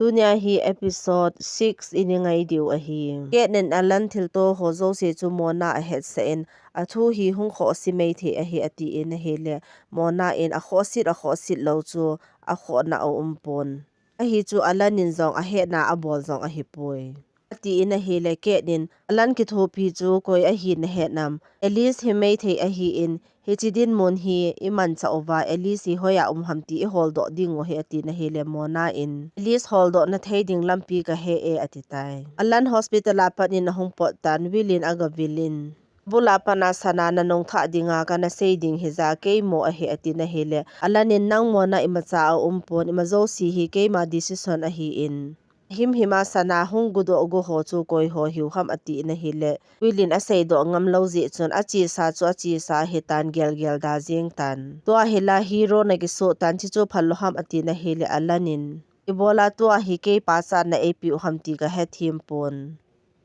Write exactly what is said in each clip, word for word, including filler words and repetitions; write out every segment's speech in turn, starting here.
Tunia hi episode six i ngai diu ahi. Kate in Alan thilto ho jouse chu Mona ahetsah in, athu hi hung khohse maithei ahi atin ahile, Mona in akhohse, akhohse lou chu akhohna aumpon. Ahi chu Alan in jong ahetna abol jong ahipoi. Atin ahile, Kate in, Alan kithopi chu koi ahi nahet nam? Alice hi maithei ahin, hiche dinmun hi imanchah uva, Alice hi hoiya um ham ti iholdoh diu ahi atin ahile, Mona in, Alice holdoh na thei ding lampi kahe e, ati tai. Alan hospital a pat in ahung pot tan, Will in agavil in, abul a pat a Sana nanung thah dinga kana sei ding hija keimo ahi atin ahile, Alan in, nang Mona imacha aumpon, ima jouse hi keima decision ahin, himhim a Sana hung gudoh go ho chu koi ho hiu ham atin ahile, Will in aseidoh ngam lou jeh chun achesa chu achesa ahitan, gelgel da jeng tan. Tua hi la hero na kisoh tan, chuchu phal lou ham atin ahile, Alan in, ibola tua hi kei pachatna eipeh u ham ti kahethem pon.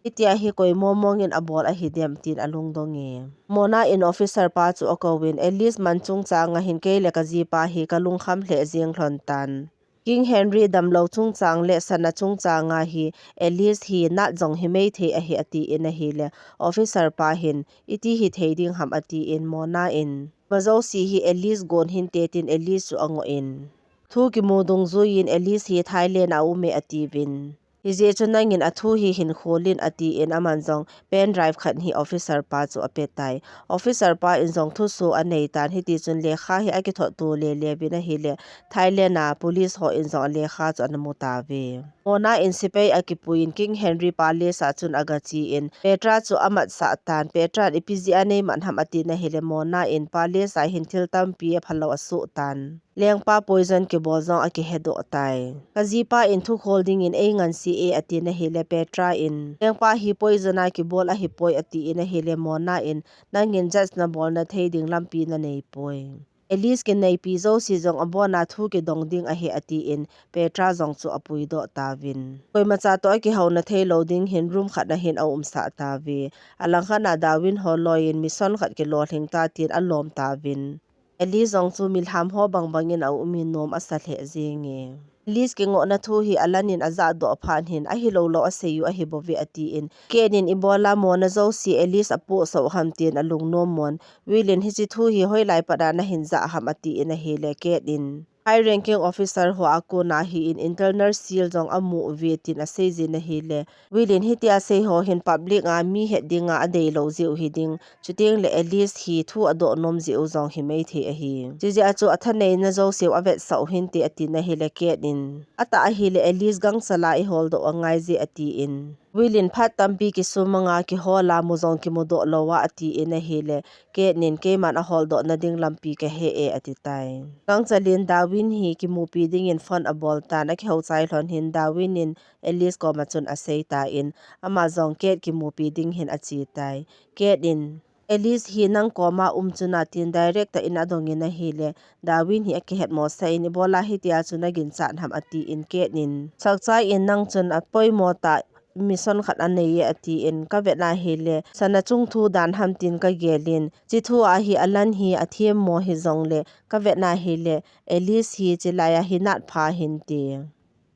Hitia hi koi momong in abol ahidem tin alungdong e. Mona in officer pa chu akouvin, Alice man chungchang a hin kei le kajipa hi kalungkham lheh jeng lhon tan. King Henry damlou chungchang le Sana chungchang a hi Alice hi nat jong hi maithei ahi atin ahile, officer pa hin, iti hithei ding ham atin, Mona in, ima jouse hi Alice gon hinte tin Alice chu angoh in, thu kimu dungjuiyin Alice hi Thailand a aume atiuvin. Hijeh chun nangin athu hi hin khol in atin, aman jong pen drive khat hi officer pa chu apetai. Officer pa in jong thuso anei tan, hitichun lekha hi akithot to lele uvin ahile, Thailand a police ho in jong alekha chu ana mu tauve. Mona in sepai akipuiyin King Henry Palace a chun agachen, Petra chu amatsah tan, Petra in ipi jeh a neimat ham atin ahile, Mona in Palace a hin thil tampi aphalou asoh tan. Lengpa poison kibol jong akihedoh tai. Kajipa in thu khol dingin einganse e atin ahile, Petra in, lengpa hi poison a kibol ahipoi atin ahile, Mona in, nangin judge nabol na thei ding lampi nanei poi. Alice kineipi jouse jong abona thu kidong ding ahi atin, Petra jong chu apuidoh tauvin. Koimacha toh akihou na theilou ding hin room khat a hin aumsah tauve. Alangkhat a Darwin ho loiyin mission khat kilolhing ta tin alom tauvin. Alice jong chu milham ho bangbang in aumin nom asa lheh jenge. Alice kingohna thu hi Alan in ajahdoh phat hin ahilou lou asei u ahi bouve atin, Kate in ibola Mona jouse Alice apohsah u ham tin alungnom mon. Will in hiche thu hi hoilai pat a nahin jah ham atin ahile, Kate in, high ranking officer ho a kona hin internal seal jong amu uve tin aseijin ahile, Will in hitia sei ho hin public a mi het dinga adeilou jeh u hiding. Chuteng le Alice hi thu adoh nom jeh u jong hi maithei ahi. Chujeh a chu athaneina jouse u avetsah u hinte atin ahile, Kate in, atah ahile Alice gangchal a iholdoh angaije atin, Will in phat tampi kisumang a kihol a mu jong kimudoh lou a atin ahile, Kate in, keiman aholdoh na ding lampi kahe e ati tai. Gangchal in Darwin hi kimupi dingin phone abol tan, akihou chai lhon hin Darwin in Alice koma chun asei tan, ama jong Kate kimupi ding hin ache tai. Kate in, Alice hi nang koma um chun atin direct a in adongin ahile, Darwin hi akihetmosah in, ibola hitia chu naginchat ham atin, Kate in, Sakchai in nang chun apoimo tah mission khat anei e atin, kavet ahile, Sana chung thu dan ham tin kagelin, hiche thu a hi Alan hi athemmo hijongle, kavet ahile, Alice hi chulai a hi natpha hinte.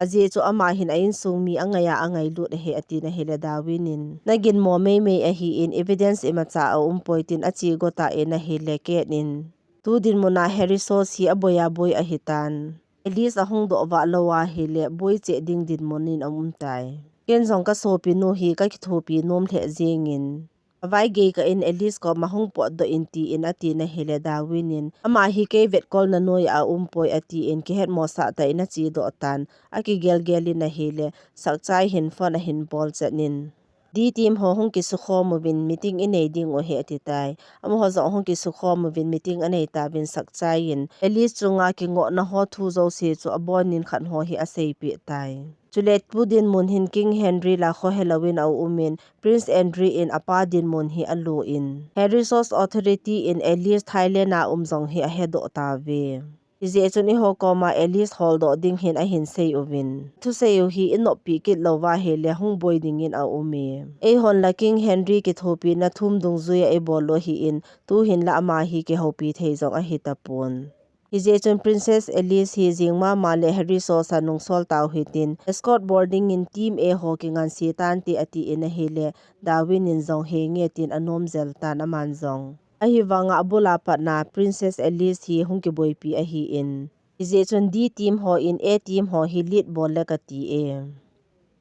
Ajeh chu ama hin a insung mi angai a angailut ahi atin ahile, Darwin in, naginmo meimei ahin, evidence imacha aumpoi tin ache go tan ahile, Kate in, tu dinmun a Harry Source hi aboi aboi ahitan. Alice ahung doh vah lou ahile, boi cheh ding dinmun in aum tai. Ken jong kasopinu hi kakithopi nom lheh jengin, avai gei kah in Alice koma hung potdoh in tin atin ahile, Darwin in, ama hi kei vetkolna noiya aumpoi atin, kihetmosah tah in achedoh tan, akigelgel in ahile, Sakchai hin phone ahin bol chet in, D team ho hung kisukhom uvin meeting inei ding u ahi ati tai. Amaho jong hung kisukhom uvin meeting anei tauvin, Sakchai in Alice chunga kingohna ho thu jouse chu abonin khat ho hi aseipeh tai. Chule tu dinmun hin King Henry la kho helouvin aumin, Prince Andrew in apa dinmun hi alo in, Harry Source authority in Alice Thailand a um jong hi ahedoh tauve. Hijeh chun eiho koma Alice holdoh ding hin ahin sei uvin, thusei u hi inoppi kit lou va ahile hung boi dingin aume. Eihon la King Henry kithopina thum dungjuiya eibol u ahin, tuhin la ama hi kihoupi thei jong ahitapon. Hijeh chun Princess Alice hi jing mama le Harry Sosa nungsol tau hitin, escort boarding in team A ho kinganse tante atin ahile, Darwin in jong henge tin anom jel tan aman jong. Ahivanga abula patna Princess Alice hi hung kiboipi ahin. Hijeh chun D team ho in A team ho hi lead bol le kati e.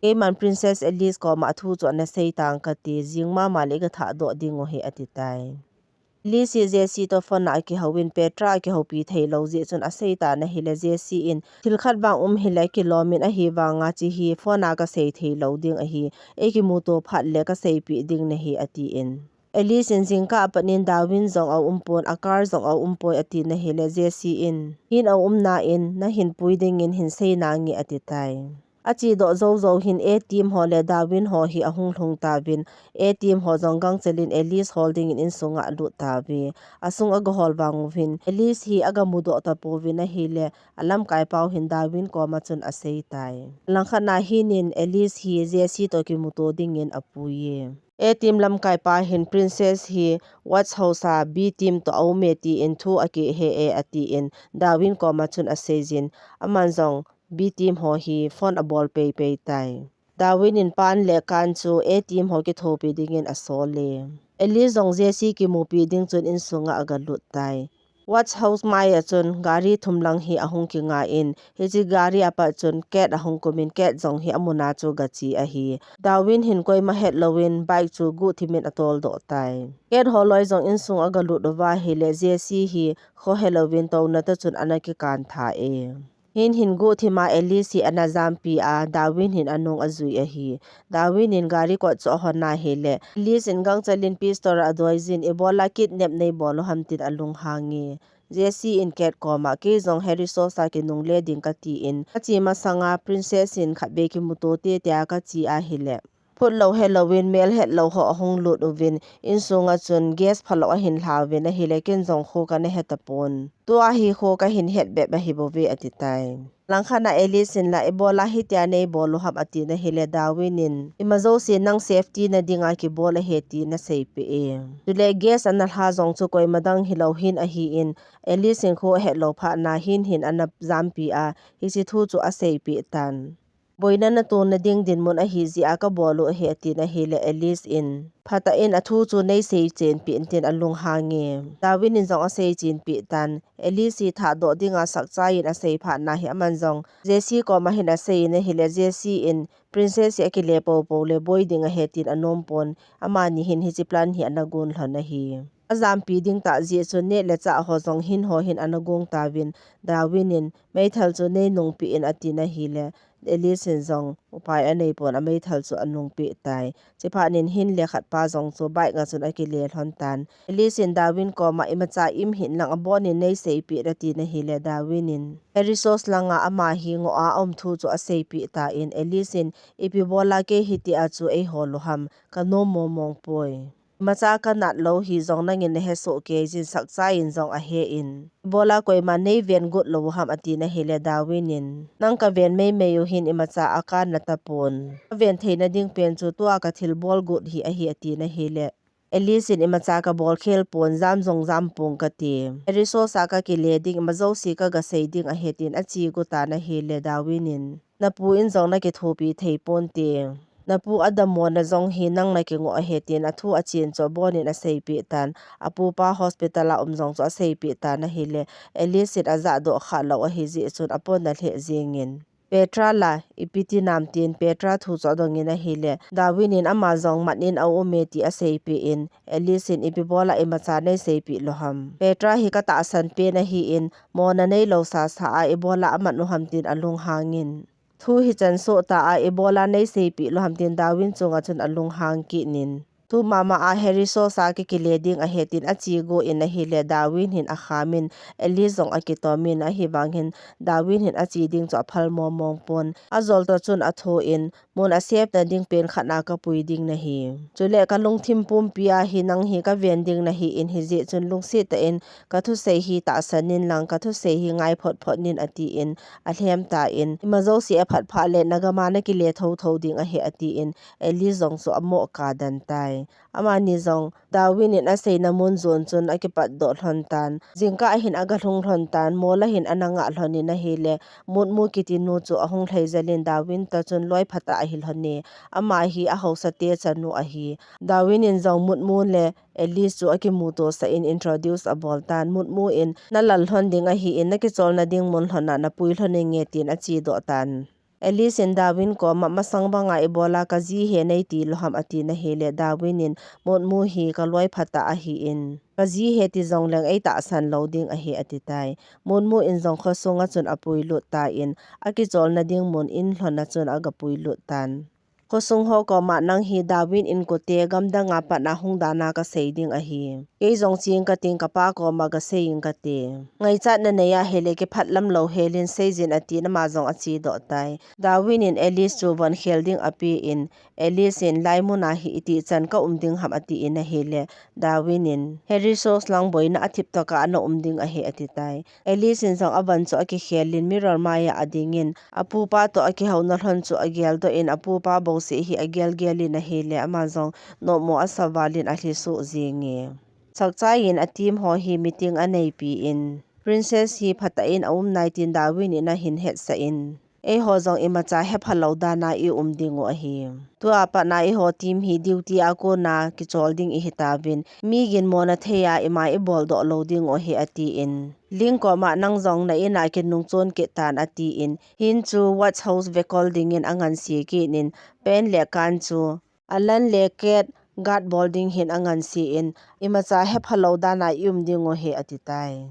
Keiman Princess Alice koma thu chu ana sei tang kati, jing mama le ka thah doh ding u hi ati tai. Alice hi Jesse to phone a akihou in Petra akihoupi thei lou jeh chun asei tan ahile Jesse in thil khat vang um hile kilom in ahivanga chi hi phone a kasei thei lou ding ahi, eikimuto phat le kaseipi ding nahi atin. Alice in jingkah apat in Darwin jong aum pon, a car jong aum poi atin ahile Jesse in hin aum na in nahin pui ding in hin sei nange ati tai. Achedoh jou jou hin A team ho le Darwin ho hi ahung lhung tauvin, A team ho jong gangchel in Alice hol ding in insunga alut tauve. Asung aga hol vang uvin, Alice hi aga mudoh tapouvin ahile, alamkai pau hin Darwin koma chun asei tai. Langkhat na hin in Alice hi Jesse to kimuto ding in apui e. A team lamkai pa hin Princess hi watch house a B team to aum e tin thu akihei e atin Darwin koma chun asei jin, aman jong B team ho hi phone abol pei pei tai. Darwin in pan le kan chu A team ho kithopi ding in asol e. Alice jong Jesse kimupi ding chun insunga aga lut tai. Watch house mai a chun gari thum lang hi ahung kinga in, hiche gari apat chun Cat ahung kum in Cat jong hi amun a chu gache ahi. Darwin hin koima het lou in bike chu guhthim in atol doh tai. Cat ho loi jong insung aga lut uva ahile Jesse hi kho he lou in touna to chun ana kikan tha e. Hin hin guhthim a Alice hi ana jampi a, Darwin hin anung ajui ahi. Darwin in gari kot chu ahon ahile, Alice in gangchel in pistol adoi jin, ibola kidnap nei bol u ham tin alunghang e. Jesse in Cat koma, kei jong Harry Sosa kinungle ding kati in, kache masanga Princess in khatvei kimuto te tia kache ahile, phut lou he lou in mel het lou ho ahung lut uvin, insunga chun gas phalou ahin lha uvin ahile, ken jong kho kana he tapon. Tua hi kho kahin het bep ahi bouve ati tai. Langkhat na Alice in la, ibola hitia nei bol u ham atin ahile, Darwin in, ima jouse nang safety na dinga kibol ahi tin aseipeh e. Chule gas ana lha jong chu koima dang hilou hin ahin, Alice in kho ahet lou phat na hin hin ana jampi a, hiche thu chu aseipeh tan. Boina natona ding dinmun ahi jeh a kabol u ahi atin ahile Alice in, phatah in athu chu nei seichen peh in tin alunghang e. Darwin in jong aseichen peh tan, Alice hi thahdoh dinga sakchai in asei phat na hi aman jong Jesse koma hin asei in ahile Jesse in Princess hi akile poupou le boi ding ahi tin anom pon, amani hin hiche plan hi ana gon lhon ahi. Ajampi ding tah jeh chun neh le chah ho jong hin ho hin ana gong tauvin, Darwin in meithal chu nei nungpeh in atin ahile, Alice in jong upai anei pon ameithal chu anungpeh tai. Chuphat in hin le khat pa jong chu bike a chun akile lhon tan. Alice in Darwin koma imacha im hih in lang abon in nei seipeh in atin ahile Darwin in Harry Sosa langa ama hi ngoh a aum thu chu aseipeh tan Alice in ipi bola kei hitia chu eihol u ham kanom mong mong poi. Imacha kanat lou hi jong nangin nahe soh kei jin sakchai in jong ahe in. Ibola koima nei ven got lou u ham atin ahile Darwin in. Nang kaven mei mei u hin imacha akan na tapon. Kaven theina ding pen chu tua kathilbol got hi ahi atin ahile. Alice in imacha kabol khel pon jam jong jam pong kati. Harry Sosa kakile ding ima jouse kaga sei ding ahi tin ache got tan ahile Darwin in. Napu in jong nakithopi thei ponte. Napu adammo na jong hi nang nakingoh ahi tin athu achen chu abon in aseipeh tan. Apupa hospital a um jong chu aseipeh tan ahile. Alice in ajahdoh kha lou ahi jeh chun apon na lheh jeng in. Petra la, ipi ti nam tin Petra thu chu adong in ahile. Darwin in ama jong mat in aum e ti aseipeh in. Alice in ipi bola imacha nei seipeh lou ham. Petra hi katahsan pen ahin, mona neilou sasa a ibola amat u ham tin alunghang in. Thu hi chan soh ta a ibola nei seipeh lou ham tin Darwin chunga chun alunghang kit in. Thu mama a Harry Sosa kikile ding ahi tin ache got in ahile Darwin hin akham in Alice jong akitom in ahivang hin Darwin hin ache ding chu aphal mong mong pon. Ajol to chun atho in Mun a sep na ding pen khat na kapui ding nahi. Chule kalungthim pumpi a hi nang hi kaven ding nahi in hijeh chun lungset tah in kathusei hi tahsan in lang kathusei hi ngai phot phot in atin alhem tan ima jouse aphat phat le nagam a nakile tho tho ding ahi atin Alice jong chu amo kadan tai. Amani jong Darwin in aseina mun jon chun akipat doh lhon tan. Jingkah ahin aga lhung lhon tan, mol ahin ana ngah lhon in ahile, Mutmu kiti nu chu ahung lhai jel in Darwin toh chun loi phatah ahi lhon e. Ama hi ahaosa te chanu ahi. Darwin in jong Mutmu le Alice chu akimuto sah in introduce abol tan. Mutmu in, "Na lal lhon ding ahi in, na kicholna ding mun lhon a na pui lhon inge," tin ache doh tan. Alice in Darwin koma, "Masang banga ibola ka ji he nei ti lou ham?" ati na hile, Darwin in, "Mutmu hi ka loi phatah ahi in, ka ji he ti jong leng ei tahsan lou ding ahi," ati tai. Mutmu in jong khosunga chun apui lut tan, akicholna ding mun in lhon a chun aga pui lut tan. Khosung ho koma, "Nang hi Darwin inkote gamdang a pat a hung dan a ka sei ding ahi. Kei jong ching ka ting, ka pa koma ka sei ing kate. Ngaichat na nei ahile kiphat lam lou hel in sei jin," ati in ama jong ache doh tai. Darwin in Alice chu von khel ding apen, Alice in, "Lai mun a hi iti chan ka um ding ham?" ati in ahile, Darwin in, "Harry Source lang boina a thip toh ka ana um ding ahi," ati tai. Alice in jong avon chu akikhel in mirror mai a ading in, apupa toh akihouna lhon chu agel doh in, apupa bouseh hi agel gel in ahile, ama jong nopmo asa val in alhi suh jing e. Chakchai in a team ho hi meeting anei pen, Princess hi phatah in aum nai tin Darwin in ahin hetsah in, "Eiho jong imacha hepha lou dan a i um ding u ahi. Tua pat a eiho team hi duty a kona kichol ding ihi tauvin, mi ginmo na thei a ima ibol doh lou ding u ahi," ati in, Ling koma, "Nang jong na in a kinung chon kit tan," ati in, "Hin chu watch house vekol ding in angan se kit in, pen le kan chu Alan le Kate guard bol ding hin angan se in, imacha hepha lou dan a i um ding u ahi," ati tai.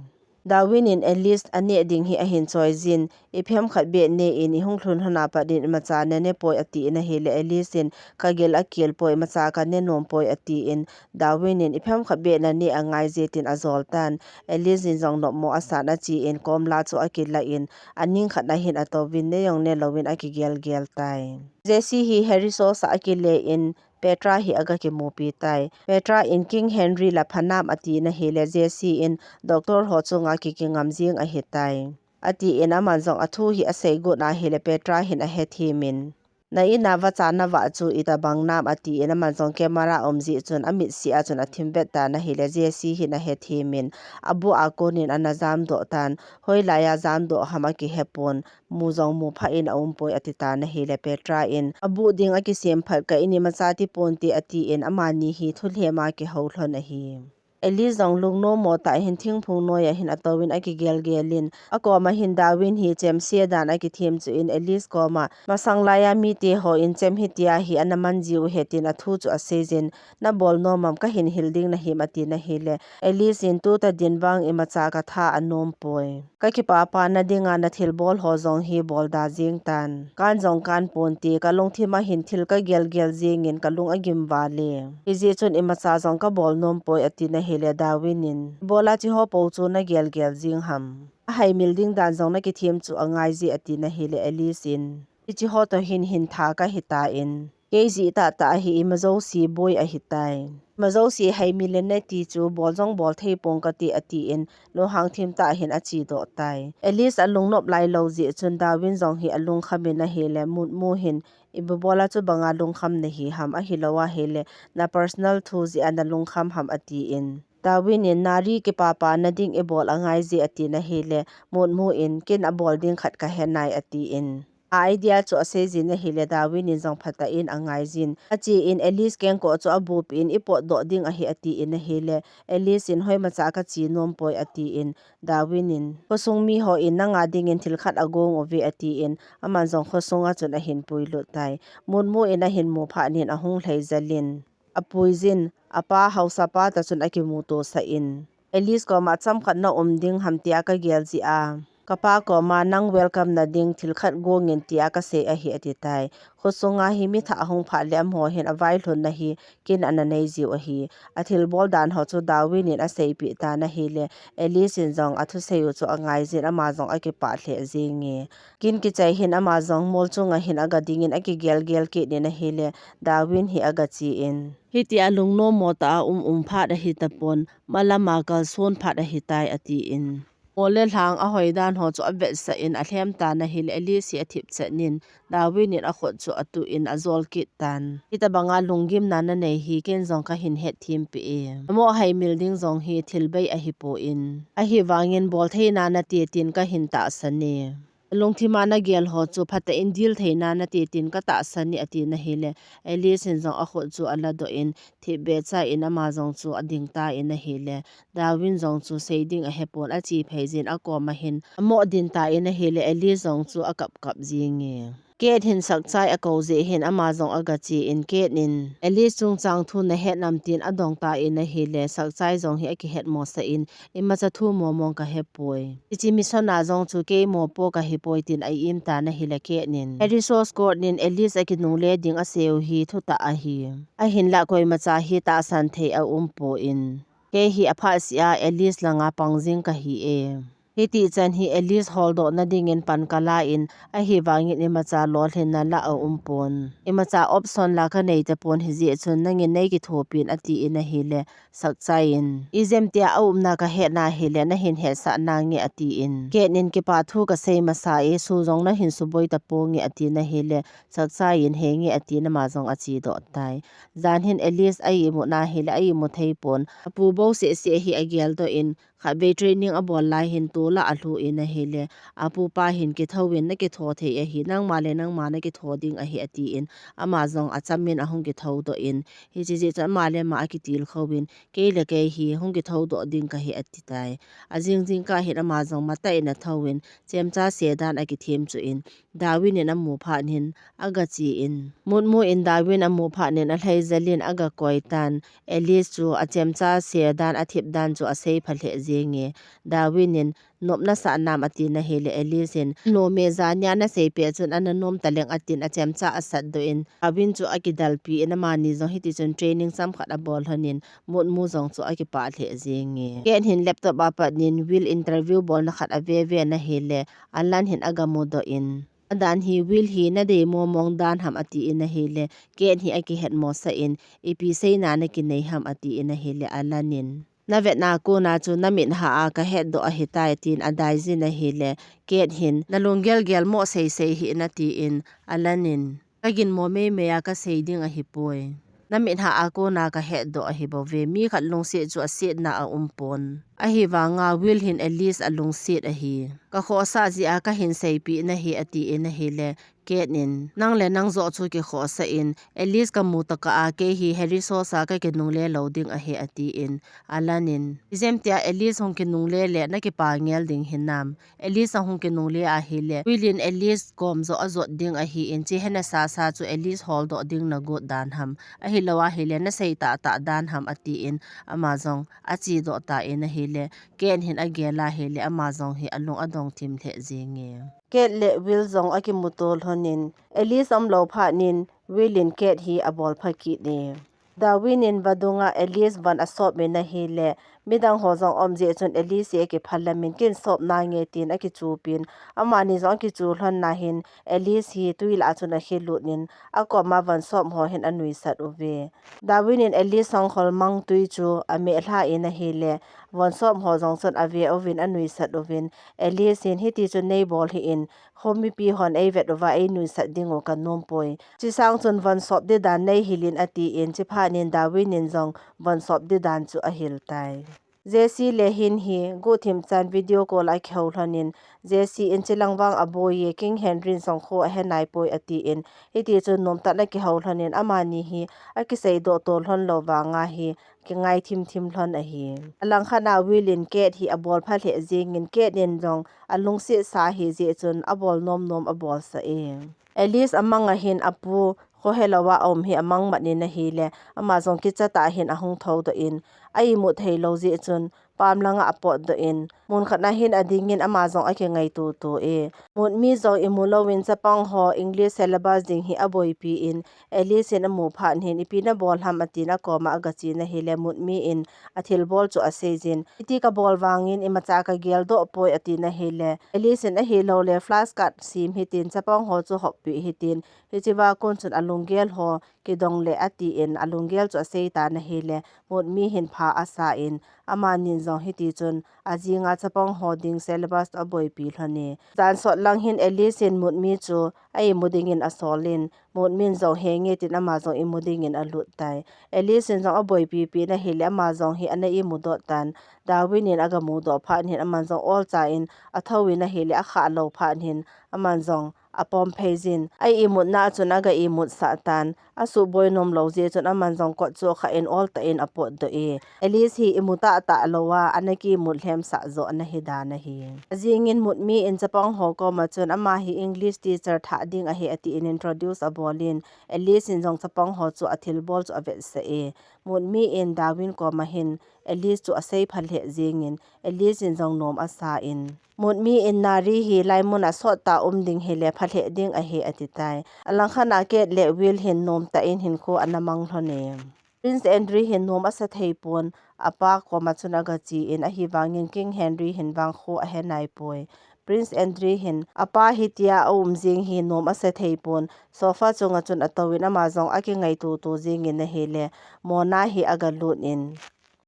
Darwin in Alice aneh ding hi ahin choi jin, "Iphem khat beh ne in, ihung lhun lhon a pat in imacha na ne poi," ati in ahile, Alice in, "Ka gil akel poi, imacha ka ne nom poi," ati in, Darwin in, "Iphem khat beh na neh angai je," tin ajol tan. Alice in jong nopmo asan ache in, komla chu akilah in, aning khat na hin atouvin, ne jong ne lou in akigel gel tai. Jesse hi Harry Source a akile in, Petra hi aga kimupi tai. Petra in, "King Henry la pha nam?" ati na hile, Jesse in, "Doctor ho chunga kiki ngam jing ahi tai," ati in, aman jong athu hi asei got na hile, Petra hin ahethem in, "Na in a vacha na vah chu itabang nam?" ati in, aman jong camera um jeh chun amit si a chun athim vet tan ahile, Jesse hin ahethem in, abu a kon in ana jam doh tan, hoilai a jam doh ham akihepon, mu jong mu pha in aum poi ati tan ahile, Petra in, "Abu ding akisem phat ka in imacha ti ponte," ati in, amani hi thulhem a kihou lhon ahi. Alice jong lungnom mo tah hin thingphung noi a hin atou in akigel gel in, akoma hin Darwin hi chemse dan akithem chu in Alice koma, "Masang lai a mite ho in chem hitia hi ana man jiu he," tin athu chu asei jin, "Na bol nom am, ka hin hil ding na him?" ati na hile, Alice in, "Tuta din vang imacha ka tha anom poi. Ka kipapa na ding a na thilbol ho jong hi bol da jing tan. Kan jong kan ponte, ka lungthim a hin thil ka gel gel jing in ka lung agim val e. Hijeh chun imacha jong ka bol nom poi," ati na hile, Darwin in, "Ibola chi ho po chu na gel gel jing ham? Ahaimil ding dan jong na kithem chu angai je," ati na hile, Alice in, "Hichi ho toh hin hin tha ka hi tan, kei jeh tah tah ahi, ima jouse boi ahi tai. Ima jouse haimil le na ti chu bol jong bol thei pong kate," ati in, lunghang thim tah hin ache doh tai. Alice alungnop lai lou jeh chun Darwin jong hi alungkham in ahile, Mutmu hin, "Ibola chu banga lungkham na hi ham, ahilou ahile na personal thu jeh a na lungkham ham?" ati in, Darwin in, "Nari kipapa na ding ibol angai je," ati na hile, Mutmu in, "Kin abol ding khat ka he nai," ati in, a idea chu asei jin ahile, Darwin in jong phatah in angai jin. Ache in Alice kengkoh chu abup in, "Ipot doh ding ahi," ati in ahile, Alice in, "Hoimacha ka che nom poi," ati in, Darwin in, "Khosung mi ho in nanga ding in thil khat agong uve," ati in, aman jong khosunga chun ahin pui lut tai. Mutmu in ahin mu phat in ahung lhai jel in, apui jin, apa haosa pa toh chun akimuto sah in, "Alice koma chomkhat na um ding ham tia ka gel jeh a, ka pa koma nang welcome na ding thil khat gong in tia ka sei ahi," ati tai. Khosunga hi mi thah ahung phat le amaho hin availhun na hi kin ana nei jiu ahi. Athilbol dan ho chu Darwin in aseipeh tan ahile, Alice in jong athusei u chu angai jin, ama jong akipah lheh jing e. Kin kichai hin ama jong mol chunga hin aga ding in akigel gel kit in ahile, Darwin hi aga che in, "Hitia lungnom mo tah a um um phat ahi tapon, malam a kalson phat ahi tai," ati in, Mol le lhang ahoi dan ho chu avetsah in alhem tan ahile Alice hi athip chet in Darwin in akhut chu atuh in ajol kit tan. Hitabanga lunggimna nanei hi ken jong kahin hetthem peh e. Namo haimil ding jong hi thil bei ahipon. Ahivangin boltheina nate tin kahin tahsan e. Lungthima nagel ho chu phatah in deal theina nate tin katahsan e ati nahile. Alice in jong akhut chu aladoh in thipbeh cha in ama jong chu ading tan ahile. Darwin jong chu seiding ahepon ache phei jin akoma hin amo din tan ahile Alice jong chu akap kap jing e. Kate hin Sakchai akou jeh hin ama jong agache in Kate in Alice chungchang thu nahet nam tin adong tan ahile Sakchai jong hi akihet mosah in imacha thu momong kahepoi. Hiche mission a jong chu kei mopo kahipoi tin a-im tan ahile Kate in Harry Oscorp in Alice akinungle ding aseiu hi thutah ahi. Ahinlah koimacha hi tahsan thei aumpon. Kei hi aphat sea Alice langa pang jing kahi e. Hiti chan hi Alice holdoh nadingin pan kala in ahivangin imacha lolhinna la aumpon. Imacha option la kanei tapon hijeh chun nangin neikithopin atin ahile Sakchai in. Ijemtia aumna kahet nahile nahin hetsah nange atin. Kate in kipa thu kasei masa e su jong nahin suboi taponge ati nahile Sakchai in henge atin ama jong achedoh tai. Jan hin Alice a-imut nahile a-imu theipon. Apu bou seh seh hi ageldoh in khatvei training abol lai hin tola alhu in ahile. Apupa hin kitho in nakitho thei ahi nangma le nangma nakitho ding ahi atin. Ama jong achamin ahung kitho doh in. Hiche jeh chun ama le ama akitilkhou in. Kei le kei hi hung kitho doh ding kahi ati tai. Ajing jingkah hin ama jong matah in atho in. Chemcha se dan akithem chu in. Darwin in amu phat in agache in. Mutmu in Darwin amu phat in alhai jel in agakoi tan. Alice chu achemcha se dan athip dan chu asei pha lheh jenge. Darwin in nop nasah nam ati nahile Alice in. Nom e jania nasei peh chun ana nom taleng atin achemcha asatdoh in. Darwin chu akidalpi in amani jong hiti chun training chomkhat abol lhon in. Mutmu jong chu akipah lheh jenge. Kate hin laptop apat in Will interview bolna khat ave ve nahile. Alan hin agamudoh in. Adan hi Will hi nadei momong dan ham atin ahile, Kate hi akihet mosah in, ipi seina nakinei ham atin ahile, Alan in. Navetna kona chu namit hah a kahetdoh ahitai tin adai jin ahile, Kate hin, nalunggel gel mo seisei hih in atin, Alan in. Kagin mo meimei a kasei ding ahipoi. Namit hah a kona kahetdoh ahibouve. Mi khat lungset chu asetna aumpon. Ahivanga Will hin Alice alungset ahi. Kakhohsah jeh a kahin seipeh nahi atin ahile. Kate in, nang le nang joh chu kikhohsah in, Alice kamu tokah a kei hi Harry Sosa kakinungle lou ding ahi atin, Alan in. Ijemtia Alice hung kinungle le nakipa ngel ding hinam. Alice ahung kinungle ahile. Will in Alice kom joh ajot ding ahin, che hena sasa chu Alice holdoh ding nagot dan ham. Ahilou ahile, nasei tahtah dan ham atin, ama jong achedoh tan ahile. Kate hin agel ahile, ama jong hi alung adong thim lheh jenge. Kate le Will jong akimuto lhon in, Alice umlou phat in, Will in Kate hi abolpha kit e. Darwin in vadunga Alice von asop in ahile, midang ho jong um jeh chun Alice hi akiphalam in kin sop nange tin akichupin, amani jong akichu lhon nahin, Alice hi tui lah a chun akhelut in, akoma von sop ho hin anuisat uve. Darwin in Alice sangkhol mang tui chu ameh lha in ahile, von sop ho jong chun ave uvin anuisat uvin, Alice in hiti chun neibol hih in, Khomipi hon eivet uva einuisat ding u kanompoi. Chesang chun von sop ding dan neihil in atin, chephat in Darwin in jong von sop ding dan chu ahil tai. Jesse le Hin hi guhthim chan video call a akihou lhon in, Jesse in chelang vang aboi e, King Henry in sangkho ahe naipoi atin, hiti chun nomtah in akihou lhon in amani hi akiseidoh to lhon lou vanga hi kingai thim thim lhon ahi. Alangkhat a Will in Kate hi abolpha lheh jengin Kate in jong alungset sa ahi jeh chun abol nom nom abolsah e. Alice amang ahin apu khohelou a aum hi amang mat in ahile ama jong kichat a hin ahung thoudoh in a-imut theilou jeh chun pam langa apotdoh in, mun khat a hin adingin ama jong akingaito to e. Mutmi jong imu louvin chapang ho English syllabus ding hi aboipi in, Alice in amu phat in, ipi nabol ham atin akoma agache in ahile, Mutmi in athilbol chu aseijin. Hiti kabol vangin imacha kageldoh poi atin ahile, Alice in ahilou le flashcard sem hitin, chapang ho chu hoppi hitin, hichea kon chun alunggel ho kidong le atin, alunggel chu asei tan ahile, Mutmi hin pha asa in, amanin jong hiti chun ajinga chapang ho ding syllabus toh aboipi lhon e. Jan sot lang hin Alice in Mutmi chu a imu dingin asol in, Mutmi in jong henge tin ama jong imu dingin alut tai. Alice in jong aboipipi in ahile ama jong hi ana imu doh tan. Darwin in aga mudoh phat hin aman jong olcha in athou in ahile akhah lou phat hin aman jong apom phei jin a imutna a chun aga imutsah tan. Asuhboi nom lou jeh chun aman jong kot chu akhah in oltah in apotdoh e. Alice hi imu tahtah lou a ana kimut lhemsah joh ana hi dan ahi. Ajing in Mutmi in chapang ho koma chun ama hi English teacher thah ding ahi atin introduce abol in Alice in jong chapang ho chu athilbol chu avetsah e. Mutmi in Darwin koma hin Alice chu asei pha lheh jeng in Alice in jong nom asa in, Mutmi in Nari hi hilai mun a sottah um ding hile pha lheh ding ahi ati tai. Alangkhat a Kate le Will hin nomtah in hinkho ana mang lhon e. Prince Andrew hin nom asa thei pon, apa koma chun aga che in ahivangin King Henry hin vang kho ahe nai poi. Prince Andrew hin apa hitia aum jing hi nom asa thei pon, sofa chunga chun atou in ama jong akingaito to jeng in ahile, Mona hi aga lut in,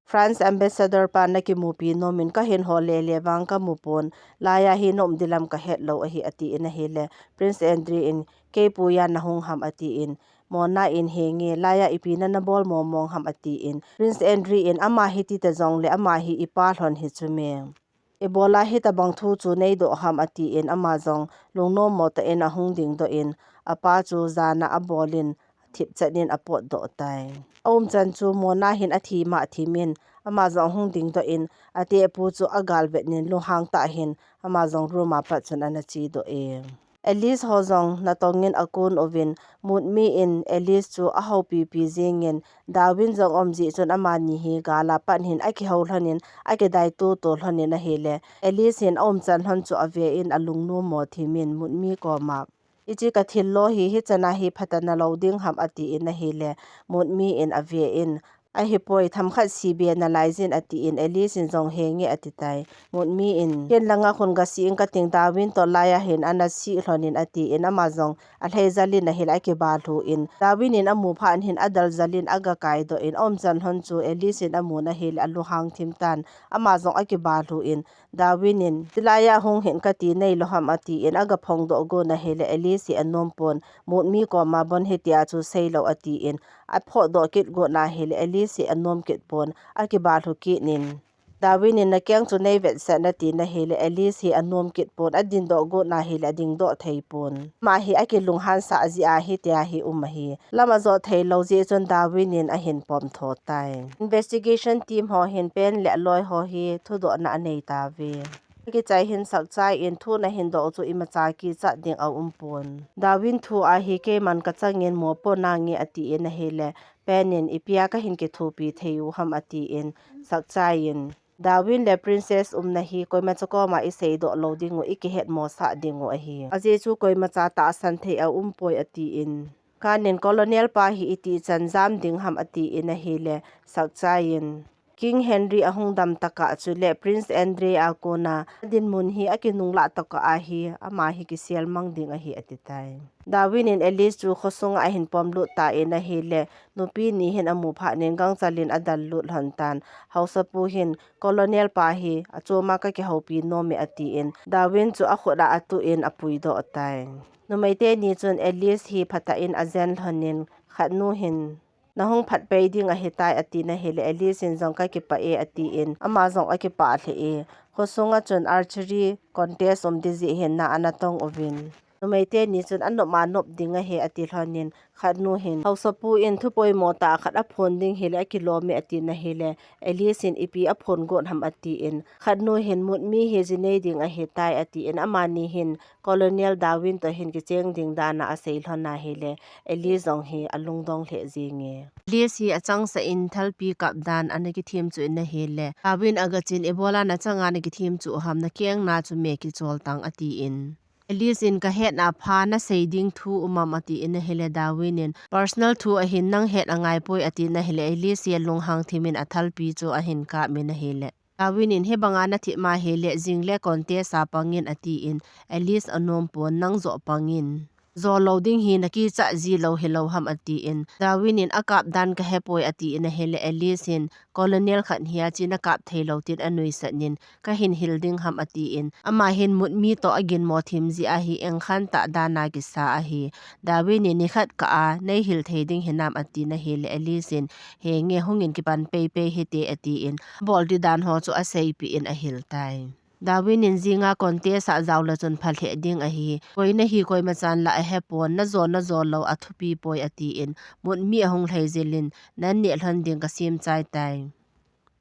France ambassador pa na kimupi nom in ka hin hol lele vang ka mu pon, laiya hi na um dilam ka het lou ahi ati in ahile, Prince Andrew in, kei puiya na hung ham ati in, Mona in, henge, laiya ipi na na bol momong ham ati in, Prince Andrew in, ama hiti ta jong le ama hi ipa lhon hi chu me. Ibola hitabang thu chu nei doh ham ati in ama jong lungnom mo tah in ahung dingdoh in, apa chu jana abol in thipchet in apotdoh tai. Aumchan chu Mona hin athi ma thim in ama jong ahung dingdoh in, atepu chu agal vet in lunghang tah hin ama jong room a pat chun ana chedoh e. Alice ho jong natong in akun uvin, Mutmi in Alice chu ahoupipi jeng in, Darwin jong um jeh chun amani hi gal a pat hin akihou lhon in, akidai toto lhon in ahile, Alice hin aumchan lhon chu ave in alungnom mo thim in Mutmi koma, hiche ka thil lo hi, hichan a hi phatah na lou ding ham ati in ahile, Mutmi in ave in, ahipoi, themkhat sih be nalai jin ati in Alice in jong henge ati tai. Mutmi in, ken langa khun gasih in kating, Darwin toh laiya hin ana sih lhon in ati in ama jong alhai jal in ahile akibah lhu in, Darwin in amu phat hin adal jal in aga kaidoh in, aumchan lhon chu Alice in amun ahile alunghang thim tan, ama jong akibah lhu in, Darwin in, tilaiya hung hin kati nei lou ham ati in aga phongdoh gon ahile Alice hi anom pon, Mutmi koma bon hitia chu sei lou ati in, aphotdoh kit gon ahile Alice hi anom kit pon, akibah lhu kit in, Darwin in na keng chu nei vetsah in ati in ahile Alice hi anom kit pon, adindoh gon ahile adingdoh thei pon. Ama hi akilunghan sah jeh a hitia hi um ahi. Lam ajot thei lou jeh chun Darwin in ahin pom tho tai. Investigation team ho hin Pen le aloi ho hi thudohna anei tauve. Akichai hin Sakchai in thu nahin doh chu imacha kichat ding aum pon. Darwin thu a hi keiman kachang in mopo nange ati in ahile, Pen in ipia kahin kithopi thei u ham ati in, Sakchai in, Darwin le Princess umna hi koimacha koma iseidoh lou ding u, ikihet mosah ding u ahi. Ajeh chu koimacha tahsan thei aum poi ati in, Kan in Colonel pa hi iti chan jam ding ham ati in ahile, Sakchai in, King Henry ahung dam tokah chule Prince Andrew a kona adinmun hi akinunglah tokah ahi, ama hi kisel mang ding ahi ati tai. Darwin in Alice chu khosunga ahin pomlut tan ahile, nupi ni hin amu phat in gangchal in adal lut lhon tan. Haosapu hin Colonel pa hi achom a kakihoupi nom e ati in, Darwin chu akhut a atuh in apuidoh tai. Numei teni chun Alice hi phatah in ajen lhon in, khatnu hin, nahung phat pei ding ahitai ati in ahile, Alice in jong kakipah e ati in, ama jong akipah lheh e. Khosunga chun archery contest um ding jeh hin na ana tong uvin, numei teni chun anop ma nop ding ahi ati lhon in, khatnu hin, haosapu in thu poimo tah khat aphon ding hile akilom e ati in ahile, Alice in ipi aphon got ham ati in, khatnu hin Mutmi hi jinei ding ahitai ati in, amani hin Colonel Darwin toh hin kicheng ding dan a asei lhon ahile, Alice jong hi alungdong lheh jenge. Alice hi achangseh in thalpi kap dan ana kithem chuh in ahile, Darwin aga chen, ibola nachanga nakithem chuh ham, nakeng na chu me kichol tang ati in, Alice in kahet na pha nasei ding thu um am ati in ahile, Darwin in personal thu ahin, nang het angai poi ati in ahile, Alice hi alunghang thim in athalpi chu ahin kap in ahile, Darwin in, hibanga nathip ma hile, jing le contest a pang in ati in, Alice anom pon, nang joh pang in. Jou lou ding hi na kichat ji lou hilou ham, ati in. Darwin in a kap dan ka hepoi, ati in ahile, Alice in, Colonel khat hi a chi na kap thei lou tin a nuisat in, ka hin hil ding ham, ati in. Ama hin mutmi toh a ginmo thim ji ahi, engkhan tah dan a kisa ahi. Darwin in, ni khat kah a, nei hil thei ding hinam, ati in ahile, Alice in, he nge hung in kipan peipei hite, ati in. Bol di dan ho chu a seipeh in a hil tai. Darwin in jinga contest a jou le chun pha lheh ding ahi. Koi na hi koima chan la a hepon, na jou na jou lou a thupi poi, ati in. Mutmi a hung lhai jel in, nan neh lhon ding ka sem chai tai.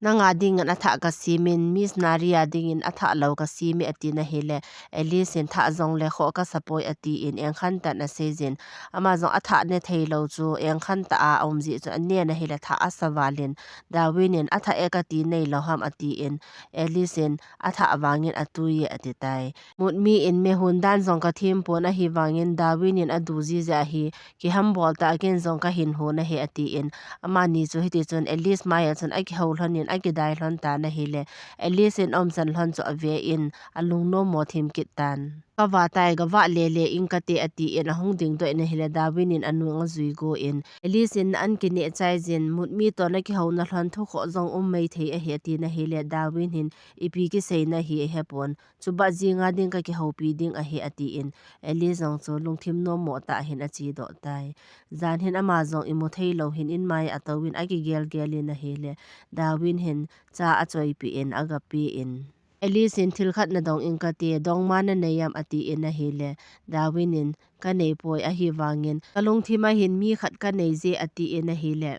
Nanga ding in a thah ka sem in, Miss Naria ding in a thah lou ka sem e, ati in ahile, Alice in thah jong le khoh ka sa poi, ati in, engkhan tah in a sei jin. Ama jong a thah ne thei lou chu, engkhan tah a um ji chu a ne in ahile thah a sa val in, Darwin in a thah e ka ti nei lou ham, ati in, Alice in a thah vang in a tui e, ati tai. Mutmi in me hun dan jong ka them pon, ahi vang in Darwin in a du ji jeh ahi, kiham bol tah a ken jong ka hin hun ahi, ati in, amani chu hiti chun Alice mai a chun a kihou lhon in a kidai lhon tan ahile, Alice in a um chan lhon chu a ve in a lungnom mo thim kit tan. Ka va tai, ka va le le ing ka te, ati in a hung ding doh in ahile, Darwin in a nung a jui go in, Alice in na an kineh chai jin, mutmi toh na kihou na lhon thu khoh jong um mai thei ahi, ati in ahile, Darwin hin, ipi kisei na hi a hepon, chuba jinga ding ka kihoupi ding ahi, ati in, Alice jong chu lungthim nom mo tah hin a chi doh tai. Jan hin ama jong imu thei lou hin in mai a tou in a kigel gel in ahile, Darwin hin cha a choipeh in a ga pe in. Alice in thil khat na dong ing ka te, dong ma na nei am, ati in ahile, Darwin in ka nei poi, ahi vang in ka lungthim a hin mi khat ka nei je, ati in ahile,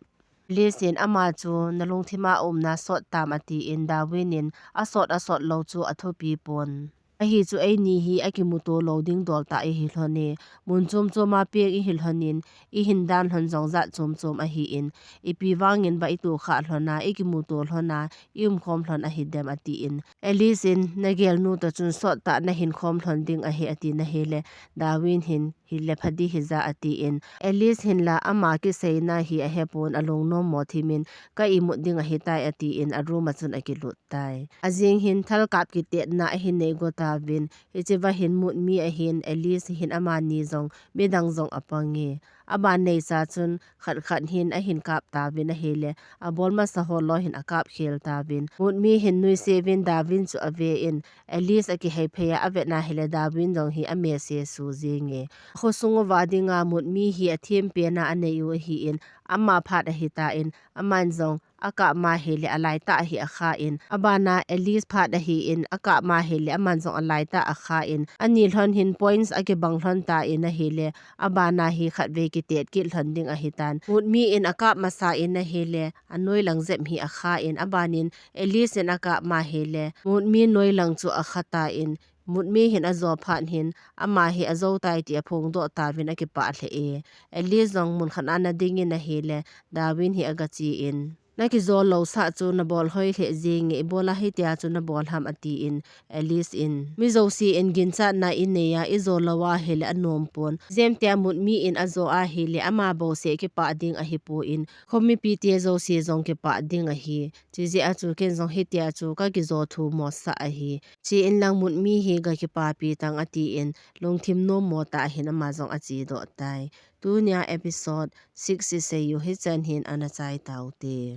Alice in ama chu na lungthim a um na sot tam, ati in Darwin in a sot a sot lou chu a thupi pon. Ahi chu eini hi a kimuto lou ding dol tah i hi lhon e, mun chom chom a peng i hi lhon in, i hin dan lhon jong jat chom chom ahi in, ipi vang in ba i to kha lhon a, i kimuto lhon a, i um khom lhon ahi dem, ati in. Alice in na gel nu toh chun sot tah na hin khom lhon ding ahi, ati in ahile, Darwin hin, hi le pha di hi ja, ati in. Alice hin la ama kisei na hi a hepon a lungnom mo thim in, ka imut ding ahi tai, ati in a room a chun a kilut tai. A jing hin thal kap kitet na a hin nei go tauvin, hiche va hin mutmi a hin Alice hin amani jong midang jong a pang e. Aban nei cha chun khat khat hin a hin kap tauvin ahile, a bol masa ho lou hin a kap khel tauvin. Mutmi hin nuisat uvin Darwin chu a ve in, Alice a kihei phei a, a vet na hile Darwin jong hi a mese su jing e. Khosung uva dinga mutmi hi a them pen a a nei u ahi in, ama phat ahi tan, aman jong a kap ma hile a lai tah hi a kha in, abana Alice phat ahi in, a kap ma hile aman jong a lai tah a kha in, ani lhon hin points a kibang lhon tan ahile, abana hi khat vei kitet kit lhon ding ahi tan. Mutmi in a kap masa in ahile, a noi lang jep hi a kha in, aban in Alice in a kap ma hile, mutmi noi lang chu a kha tan, mutmi hin a jou phat hin, ama hi a jou tai ti a phongdoh tauvin a kipah lheh e. Alice jong mun khat a na ding in ahile, Darwin hi a ga chi in, na kijou lou sah chu na bol hoi lheh jing e, ibola hitia chu na bol ham, ati in, Alice in, mi jouse in ginchat na i nei a, i jou lou ahile a nom pon. Jemtia mutmi in a jou ahile, ama bouseh kipah ding ahi pon, kho mipi te jouse jong kipah ding ahi. Chijeh a chu ken jong hitia chu ka kijou thu mo sah ahi. Chi in lang mutmi hi ga kipapi tang, ati in, lungthim nom mo tah hin ama jong a chi doh tai. Tunia episode six i sei u hichan hin ana chai taute.